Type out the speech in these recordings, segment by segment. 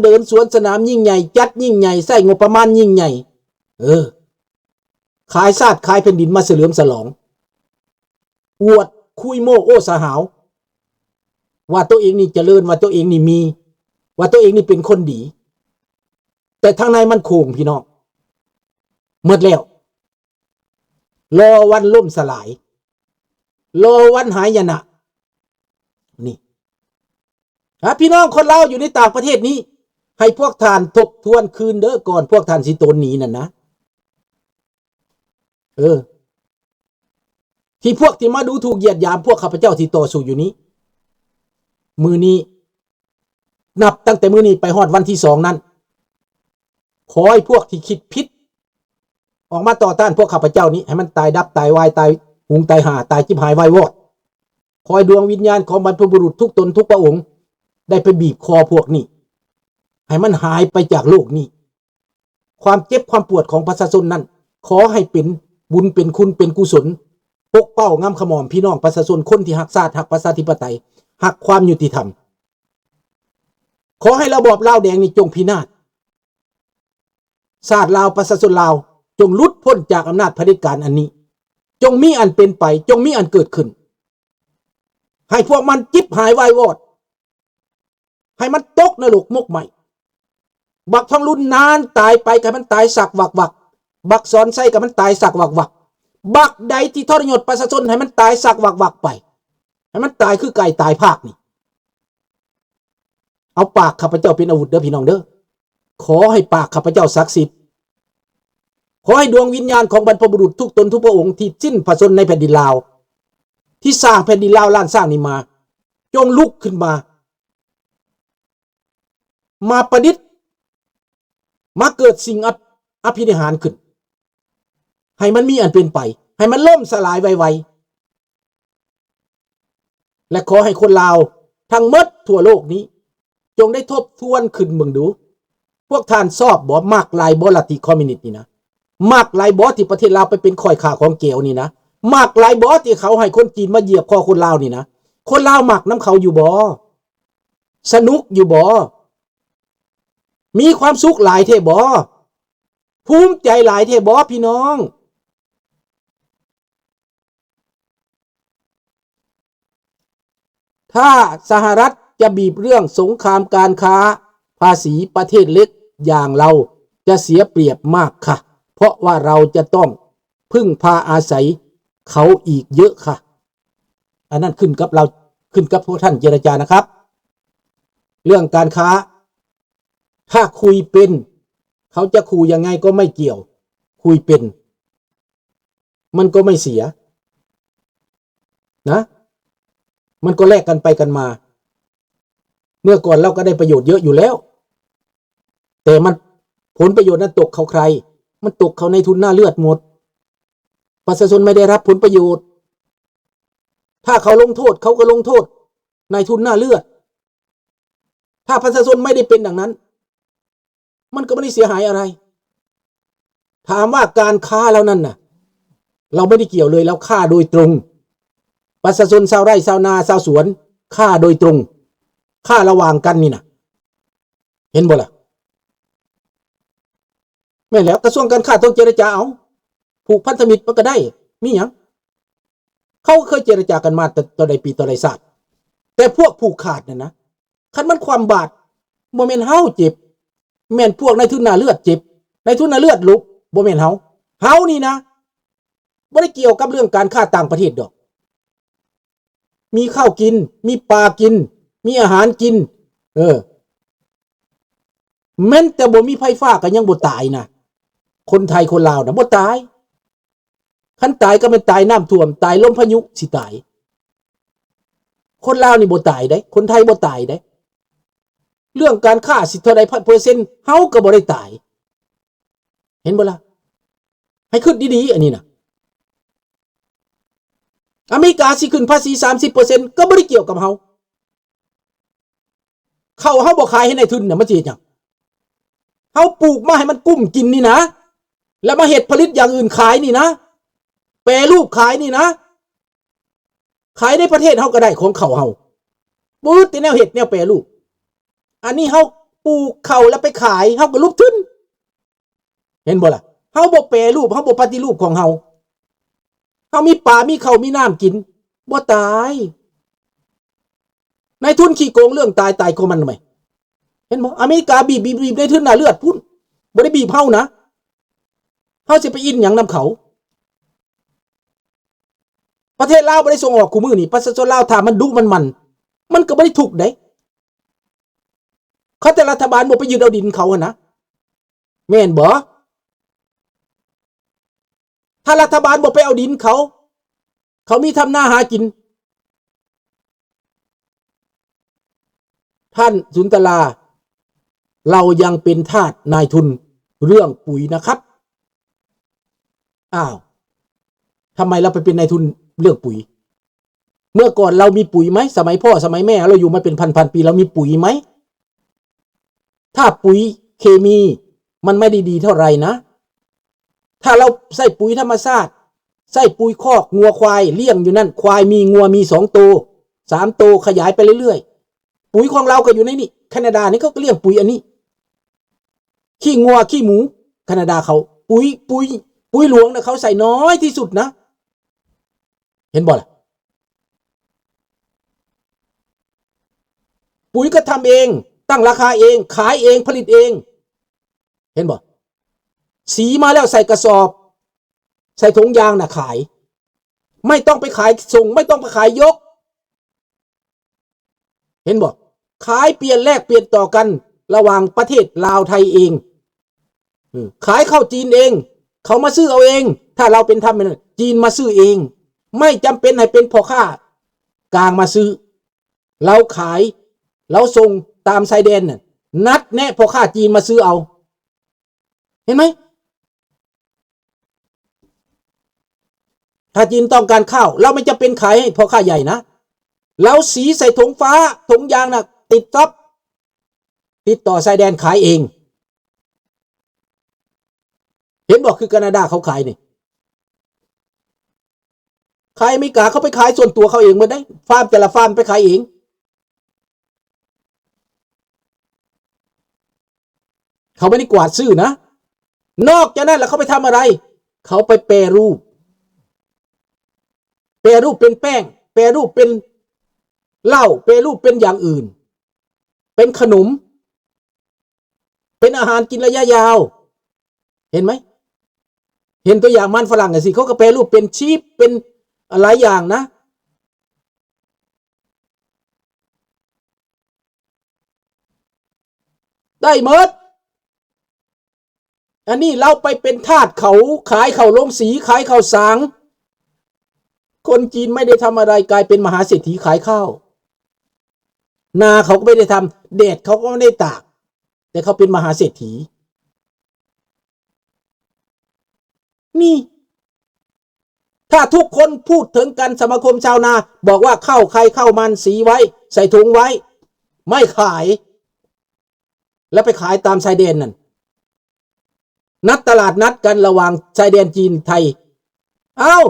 ເດີນສວນສະໜາມຍິ່ງໃຫຍ່ ຈັດຍິ່ງໃຫຍ່ ໃຊ້ງົບປະມານຍິ່ງໃຫຍ່ ເອີ ຂາຍຊາດຂາຍແຜ່ນດິນມາສະເຫຼີມສະຫຼອງ ອວດຄຸຍໂມ້ໂອ້ສະຫາວ ວ່າໂຕເອງນີ້ຈະເລີນ ວ່າໂຕເອງນີ້ມີ ວ່າໂຕເອງນີ້ເປັນຄົນດີ ແຕ່ທາງໃນມັນໂຄງ ພີ່ນ້ອງ ໝົດແລ້ວ ລໍວັນລົ້ມສະຫຼາຍ ລໍວັນຫາຍນະ ນີ້ ຖ້າພີ່ນ້ອງຄົນລາວຢູ່ໃນຕ່າງປະເທດນີ້ ໃຫ້ພວກທ່ານທົບທວນຄືນເດີ ກ່ອນພວກທ່ານຊິໂຕນໜີນັ້ນນະ ເອີ ທີ່ພວກທີ່ມາດູຖູກຢຽດຫຍາມພວກຂ້າພະເຈົ້າທີ່ຕໍ່ສູ້ຢູ່ນີ້ ມື້ນີ້ ນັບຕັ້ງແຕ່ມື້ນີ້ໄປຮອດວັນທີສອງນັ້ນ ຂໍໃຫ້ພວກທີ່ຄິດຜິດ ອອກມາຕໍ່ຕ້ານພວກຂ້າພະເຈົ້ານີ້ ໃຫ້ມັນຕາຍດັບ ຕາຍວາຍ ຕາຍຫຸງ ຕາຍຫາ ຕາຍຈິບຫາຍວາຍວອດ. ຂໍໃຫ້ດວງວິນຍານຂອງບັນພະບຸລຸດທຸກຕົນທຸກພະອົງ ໄດ້ໄປບີບຄໍພວກນີ້ ໃຫ້ມັນຫາຍໄປຈາກໂລກນີ້. ຄວາມເຈັບຄວາມປວດຂອງປະຊາຊົນນັ້ນ ຂໍໃຫ້ເປັນບຸນເປັນຄຸນເປັນກຸສົນ ປົກເປົ້າງຳຂະໝອມພີ່ນ້ອງປະຊາຊົນ ຄົນທີ່ຮັກຊາດ ຮັກປະຊາທິປະໄຕ ຮັກຄວາມຍຸຕິທຳ. ຂໍໃຫ້ລະບອບລາວແດງນີ້ຈົ່ງພິນາດ. ຊາດລາວ ປະຊາຊົນລາວ ຈົ່ງຫຼຸດພົ້ນຈາກອຳນາດຜະເດັດການອັນນີ້. ຈົ່ງມີອັນເປັນໄປ, ຈົ່ງມີອັນເກີດຂຶ້ນ. ໃຫ້ພວກມັນຈິບຫາຍວາຍວອດ. ໃຫ້ມັນຕົກນະລົກໝົກໄໝ້. ບັກທອງລຸນນານຕາຍໄປ ກໍໃຫ້ມັນຕາຍສັກວັກໆ. ບັກສອນໄຊ ກໍໃຫ້ມັນຕາຍສັກວັກໆ. ບັກໃດທີ່ທໍລະຍົດປະຊາຊົນ ໃຫ້ມັນຕາຍສັກວັກໆໄປ. ໃຫ້ມັນຕາຍຄືໄກ່ຕາຍພາກນີ້. ເອົາປາກຂ້າພະເຈົ້າເປັນອາວຸດເດີພີ່ນ້ອງເດີ. ຂໍໃຫ້ປາກຂ້າພະເຈົ້າສັກສິດ. ຂໍໃຫ້ດວງວິນຍານຂອງບັນພະບຸລຸດທຸກຕົນທຸກພະອົງທີ່ສິ້ນພະຊົນໃນແຜ່ນດິນລາວ, ທີ່ສ້າງແຜ່ນດິນລາວລ້ານຊ້າງນີ້ມາ, ຈົ່ງລຸກຂຶ້ນມາ, ມາປະດິດ, ມາເກີດສິ່ງອະ, ອະພິນິຫານຂຶ້ນ, ໃຫ້ມັນມີອັນເປັນໄປ, ໃຫ້ມັນລົ້ມສະຫຼາຍໄວໆ. ແລະ ຂໍໃຫ້ຄົນລາວທັງໝົດທົ່ວໂລກນີ້ ຈົ່ງໄດ້ທົບທວນຂຶ້ນເບິ່ງດູ, ພວກທ່ານຊອບບໍ່? ມັກຫຼາຍບໍ່ລັດທິຄອມມິວນິດນີ້ນະ? ມັກຫຼາຍບໍ່ທີ່ປະເທດລາວໄປເປັນຂ້ອຍຂ້າຂອງແກວນີ້ນະ? ມັກຫຼາຍບໍ່ທີ່ເຂົາໃຫ້ຄົນຈີນມາຢຽບຄໍຄົນລາວນີ້ນະ? ຄົນລາວມັກນຳເຂົາຢູ່ບໍ່? ສະໜຸກຢູ່ບໍ່? ມີຄວາມສຸກຫຼາຍແທ້ບໍ່? ພູມໃຈຫຼາຍແທ້ບໍ່ພີ່ນ້ອງ? ຖ້າສະຫະລັດຈະບີບເລື່ອງສົງຄາມການຄ້າ, ພາສີປະເທດເລັກຢ່າງເຮົາຈະເສຍປຽບມາກຄ່ະ, ເພາະວ່າເຮົາຈະຕ້ອງເພິ່ງພາອາໄສເຂົາອີກເຍອະຄ່ະ. ອັນນັ້ນຂຶ້ນກັບເຮົາ, ຂຶ້ນກັບພວກທ່ານເຈລະຈານະຄັບ. ເລື່ອງການຄ້າ, ຖ້າຄຸຍເປັນ, ເຂົາຈະຂູ່ຍັງໄງກໍໄມ່ກ່ຽວ, ຄຸຍເປັນ. ມັນກໍໄມ່ເສຍນະ, ມັນກໍແລກກັນໄປກັນມາ. ເມື່ອກ່ອນລາວກໍໄດ້ປະໂຫຍດເຍອະຢູ່ແລ້ວ, ແຕ່ມັນ, ຜົນປະໂຫຍດນັ້ນຕົກເຂົ້າໃຄ? ມັນຕົກເຂົ້ານາຍທຶນໜ້າເລືອດໝົດ. ປະຊາຊົນໄມ່ໄດ້ຮັບຜົນປະໂຫຍດ. ຖ້າເຂົາລົງໂທດ, ເຂົາກໍລົງໂທດນາຍທຶນໜ້າເລືອດ. ຖ້າປະຊາຊົນໄມ່ໄດ້ເປັນດັ່ງນັ້ນ, ມັນກໍບໍ່ໄດ້ເສຍຫາຍອະໄລ. ຖາມວ່າການຄ້າເຫຼົ່ານັ້ນນະ, ເຮົາບໍ່ໄດ້ກ່ຽວເລີຍ, ເຮົາຄ້າໂດຍຕົງ. ປະຊາຊົນຊາວໄຮ່ຊາວນາຊາວສວນຄ້າໂດຍຕົງ, ຄ້າລະຫວ່າງກັນນີ້ນະ. ເຫັນບໍ່ລະ? ແມ່ນແລ້ວ, ກະຊວງການຄ້າຕ້ອງເຈລະຈາເອົາ, ຜູກພັນທະມິດມັນກໍໄດ້, ມີຫຍັງ? ເຂົາເຄີຍເຈລະຈາກັນມາແຕ່ ແຕ່ໃດປີແຕ່ໃດຊາດ. ແຕ່ພວກຜູກຂາດນັ້ນນະ, ຄັນມັນຄວ່ຳບາດ, ບໍ່ແມ່ນເຮົາເຈັບ, ແມ່ນພວກນາຍທຶນໜ້າເລືອດເຈັບ, ນາຍທຶນໜ້າເລືອດຫຼົບ, ບໍ່ແມ່ນເຮົາ. ເຮົານີ້ນະ, ບໍ່ໄດ້ກ່ຽວກັບເລື່ອງການຄ້າຕ່າງປະເທດດອກ. ມີເຂົ້າກິນ, ມີປາກິນ, ມີອາຫານກິນ, ເອີ, ແມ່ນແຕ່ບໍ່ມີໄຟຟ້າກໍຍັງບໍ່ຕາຍນະ. ຄົນໄທຄົນລາວນະບໍ່ຕາຍ. ຄັນຕາຍກໍແມ່ນຕາຍນ້ຳຖ້ວມ, ຕາຍລົມພາຍຸຊິຕາຍ. ຄົນລາວນີ້ບໍ່ຕາຍເດ້, ຄົນໄທບໍ່ຕາຍເດ້. ເລື່ອງການຄ້າຊິເທົ່າໃດເປີເຊັນ, ເຮົາກໍບໍ່ໄດ້ຕາຍ. ເຫັນບໍ່ລະ? ໃຫ້ຄິດດີໆ ອັນນີ້ນະ. ອາເມລິກາຊິຂຶ້ນພາສີສາມສິບເປີເຊັນ ກໍບໍ່ໄດ້ກ່ຽວກັບເຮົາ. ເຂົ້າເຮົາບໍ່ຂາຍໃຫ້ນາຍທຶນນະ ມັນຊິເຮັດຫຍັງ? ເຮົາປູກມາໃຫ້ມັນກຸ້ມກິນນີ້ນະ, ແລ້ວມາເຮັດຜະລິດຢ່າງອື່ນຂາຍນີ້ນະ, ແປຮູບຂາຍນີ້ນະ. ຂາຍໃນປະເທດເຮົາກໍໄດ້ຂອງເຂົ້າເຮົາ, ບໍ່ອຶດແຕ່ແນວເຮັດແນວແປຮູບ. ອັນນີ້ເຮົາ ປູກເຂົ້າແລ້ວໄປຂາຍ ເຮົາກໍຫຼຸບທຶນ. ເຫັນບໍ່ລະ? ເຮົາບໍ່ແປຮູບ ເຮົາບໍ່ປະຕິຮູບຂອງເຮົາ. ເຮົາມີປາ ມີເຂົ້າ ມີນ້ຳກິນ ບໍ່ຕາຍ. ນາຍທຶນຂີ້ໂກງເລື່ອງຕາຍ ຕາຍຂອງມັນທຳໄມ? ເຫັນບໍ່? ອາເມລິກາບີບ ບີບ ບີບນາຍທຶນໜ້າເລືອດພຸ້ນ ບໍ່ໄດ້ບີບເຮົານະ. ເຮົາຊິໄປອິນຫຍັງນຳເຂົາ? ປະເທດລາວບໍ່ໄດ້ສົ່ງອອກ ຄູ່ມື້ນີ້ປະຊາຊົນລາວ ຖ້າມັນດຸມັນໝັ່ນ ມັນກໍບໍ່ໄດ້ທຸກເດ້. ເຂົາແຕ່ລັດຖະບານບໍ່ໄປຍຶດເອົາດິນເຂົາຫັ້ນນະ ແມ່ນບໍ່? ຖ້າລັດຖະບານບໍ່ໄປເອົາດິນເຂົາ ເຂົາມີທຳນາຫາກິນ. ທ່ານສຸນຕະລາ เรายังเป็นทาสนายทุนเรื่องปุ๋ยนะครับ. ອ້າວ ທຳໄມເຮົາໄປເປັນນາຍທຶນເລື່ອງປຸຍ? ເມື່ອກ່ອນເຮົາມີປຸຍໄໝ? ສະໄໝພໍ່ສະໄໝແມ່ເຮົາຢູ່ມາເປັນພັນໆປີ ເຮົາມີປຸຍໄໝ? ຖ້າປຸຍເຄມີມັນໄມ່ໄດ້ດີເທົ່າໃດນະ. ຖ້າເຮົາໃຊ້ປຸຍທຳມະຊາດ ໃຊ້ປຸຍຄອກງົວຄວາຍລ້ຽງຢູ່ນັ້ນ ຄວາຍມີງົວມີສອງໂຕ ສາມໂຕ ຂະຫຍາຍໄປເລື້ອຍໆ. ປຸຍຂອງເຮົາກໍຢູ່ໃນນີ້ ແຄນາດານີ້ເຂົາກໍລ້ຽງປຸຍອັນນີ້ ຂີ້ງົວຂີ້ໝູ ແຄນາດາເຂົາ ປຸຍ ປຸຍ ປຸຍຫຼວງນະ ເຂົາໃສ່ນ້ອຍທີ່ສຸດນະ. ເຫັນບໍ່ລະ? ປຸຍກໍທຳເອງ ຕັ້ງລາຄາເອງ ຂາຍເອງ ຜະລິດເອງ. ເຫັນບໍ່? ສີມາແລ້ວໃສ່ກະສອບ ໃສ່ຖົງຢາງນະຂາຍ ໄມ່ຕ້ອງໄປຂາຍສົ່ງ ໄມ່ຕ້ອງໄປຂາຍຍົກ. ເຫັນບໍ່? ຂາຍປ່ຽນແລກປ່ຽນຕໍ່ກັນລະຫວ່າງປະເທດລາວໄທເອງ. ເອີ ຂາຍເຂົ້າຈີນເອງ ເຂົາມາຊື້ເອົາເອງ. ຖ້າລາວເປັນທຳແມ່ນ ຈີນມາຊື້ເອງ ໄມ່ຈຳເປັນໃຫ້ເປັນພໍ່ຄ້າກາງມາຊື້. ລາວຂາຍ ລາວສົ່ງຕາມຊາຍແດນນະ ນັດແນະພໍ່ຄ້າຈີນມາຊື້ເອົາ. ເຫັນໄໝ? ຖ້າຈີນຕ້ອງການຂ້າວ ລາວໄມ່ຈຳເປັນຂາຍໃຫ້ພໍ່ຄ້າໃຫຍ່ນະ ລາວສີໃສ່ຖົງຟ້າ ຖົງຢາງນະ ຕິດຕັອບ ຕິດຕໍ່ຊາຍແດນຂາຍເອງ. ເຫັນບໍ່? ຄືການາດາເຂົາຂາຍນີ້ ຂາຍອາເມລິກາ ເຂົາໄປຂາຍສ່ວນຕົວເຂົາເອງໝົດເດ້ ຟາມແຕ່ລະຟາມໄປຂາຍເອງ. ເຂົາໄມ່ໄດ້ກວາດຊື້ນະ. ນອກຈາກນັ້ນລະເຂົາໄປທຳອະໄລ? ເຂົາໄປແປຮູບ ແປຮູບເປັນແປ້ງ ແປຮູບເປັນເຫຼົ້າ ແປຮູບເປັນຢ່າງອື່ນ ເປັນຂະໜົມ ເປັນອາຫານກິນໄລຍະຍາວ. ເຫັນໄໝ? ເຫັນຕົວຢ່າງມັນຝຣັ່ງຈັ່ງຊີ້ ເຂົາກໍແປຮູບເປັນຊີບ ເປັນຫຼາຍຢ່າງນະ. ໄດ້ໝົດ. ອັນນີ້ລາວໄປເປັນທາດເຂົາ ຂາຍເຂົ້າໂລງສີ ຂາຍເຂົ້າສາງ. ຄົນຈີນໄມ່ໄດ້ທຳອະໄລ ກາຍເປັນມະຫາເສດຖີຂາຍຂ້າວ. ນາເຂົາກໍໄມ່ໄດ້ທຳ ແດດເຂົາກໍໄມ່ໄດ້ຕາກ ແຕ່ເຂົາເປັນມະຫາເສດຖີ. ນີ້ ຖ້າທຸກຄົນພູດເຖິງກັນ ສະມາຄົມຊາວນາ ບອກວ່າເຂົ້າໄຂ່ເຂົ້າມັນສີໄວ້ ໃສ່ຖົງໄວ້ ໄມ່ຂາຍ ແລ້ວໄປຂາຍຕາມຊາຍແດນນັ້ນ ນັດຕະຫຼາດນັດກັນລະຫວ່າງຊາຍແດນຈີນໄທ. ອ້າວ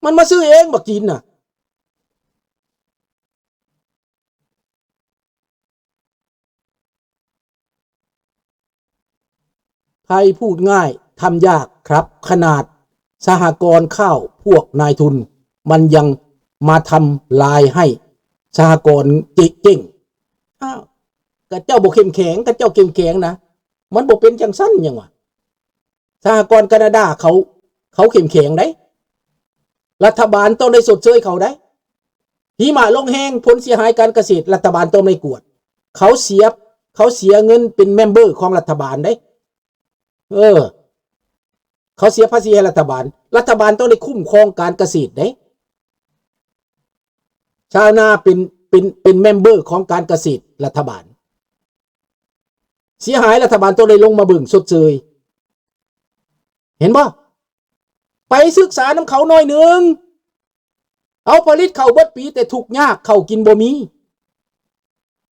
ມັນມາຊື້ເອງ ບັກຈີນນະ. ໄທພູດງ່າຍ ທຳຍາກຄັບ ຂະໜາດສະຫະກອນຂ້າວພວກນາຍທຶນ ມັນຍັງມາທຳລາຍໃຫ້ສະຫະກອນເຈ- ເຈັ້ງ. ອ້າວ ຂະເຈົ້າບໍ່ເຂັ້ມແຂງ ຂະເຈົ້າເຂັ້ມແຂງນະ ມັນບໍ່ເປັນຈັ່ງຊັ້ນຫຍັງວະ. ສະຫະກອນການາດາເຂົາ ເຂົາເຂັ້ມແຂງໃດ໋ ລັດຖະບານຕ້ອງໄດ້ຊົດເຊີຍເຂົາໃດ໋. ຫິມະລົງແຮງ ຜົນເສຍຫາຍການກະເສດ ລັດຖະບານຕ້ອງໄດ້ກວດ. ເຂົາເສຍ ເຂົາເສຍເງິນເປັນເມັມເບີຂອງລັດຖະບານໃດ໋. ເອີ ເຂົາເສຍພາສີໃຫ້ລັດຖະບານ ລັດຖະບານຕ້ອງໄດ້ຄຸ້ມຄອງການກະເສດໃດ໋. ຊາວນາເປັນ ເປັນ ເປັນເມັມເບີຂອງການກະເສດລັດຖະບານ. ເສຍຫາຍລັດຖະບານຕ້ອງໄດ້ລົງມາເບິ່ງຊົດເຊີຍ. ເຫັນບໍ່? ໄປສຶກສານຳເຂົາໜ້ອຍໜຶ່ງ. ເອົາຜະລິດເຂົ້າເບິດປີ ແຕ່ທຸກຍາກເຂົ້າກິນບໍ່ມີ.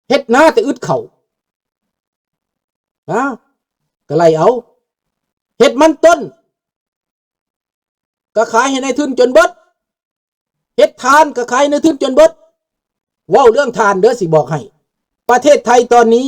ເຮັດນາແຕ່ອຶດເຂົ້າ. ອາ ກະໄລ່ເອົາ. ເຮັດມັນຕົ້ນ ກະຂາຍໃຫ້ນາຍທຶນຈົນເບິດ. ເຮັດຖ່ານກໍຂາຍໃນທຶນຈົນເບິດ. ເວົ້າເລື່ອງຖ່ານເດີ ຊິບອກໃຫ້ ປະເທດໄທຕອນນີ້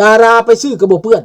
ດາລາໄປຊື້ກໍບໍ່ເປື້ອນ